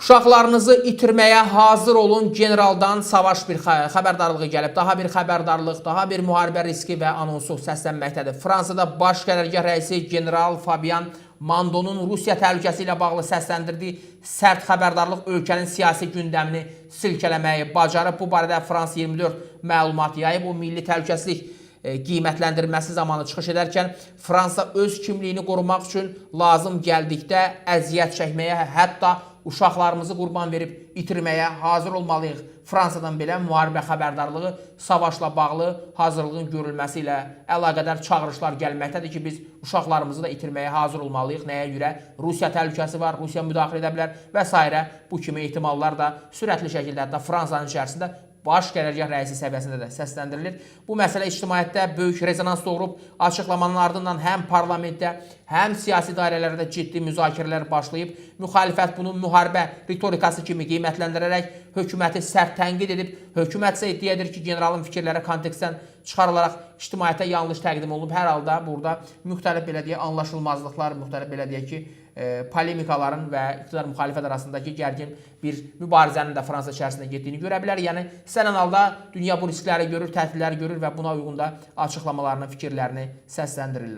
Uşaqlarınızı itirməyə hazır olun. Generaldan savaş bir xəbərdarlığı gəlib. Daha bir xəbərdarlıq, daha bir müharibə riski və anonsu səslənməkdədir. Fransada baş qərargah rəisi general Fabian Mandonun Rusiya təhlükəsi ilə bağlı səsləndirdiyi sərt xəbərdarlıq ölkənin siyasi gündəmini silkələməyi bacarıb. Bu barədə France 24 məlumat yayıb. O milli təhlükəsizlik qiymətləndirilməsi zamanı çıxış edərkən Fransa öz kimliyini qorumaq üçün lazım gəldikdə əziyyət çəkməyə, hətta uşaqlarımızı qurban verib itirməyə hazır olmalıyıq. Fransadan belə müharibə xəbərdarlığı, savaşla bağlı hazırlığın görülməsi ilə əlaqədar çağırışlar gəlməkdədir ki, biz uşaqlarımızı da itirməyə hazır olmalıyıq. Nəyə görə? Rusiya təhlükəsi var, Rusiya müdaxilə edə bilər və sairə bu kimi ehtimallar da sürətli şəkildə hətta Fransanın içərisində baş qərargah rəisi səviyyəsində də səsləndirilir. Bu məsələ ictimaiyyətdə böyük rezonans doğurub. Açıqlamanın ardından həm parlamentdə, həm siyasi dairələrdə ciddi müzakirələr başlayıb. Müxalifət bunu müharibə ritorikası kimi qiymətləndirərək hökuməti sərt tənqid edib. Hökumət isə iddia edir ki, generalın fikirləri kontekstdən çıxarılaraq ictimaiyyətə yanlış təqdim olunub. Hər halda burada müxtəlif belə deyək anlaşılmazlıqlar, müxtəlif belə deyək ki, polemikaların və iqtidar müxalifət arasındakı gərgin bir mübarizənin də Fransa içərisində getdiyini görə bilərik. Yəni istənilən halda dünya bu riskləri görür, təhdidləri görür və buna uyğun da açıqlamalarını, fikirlərini səsləndirirlər.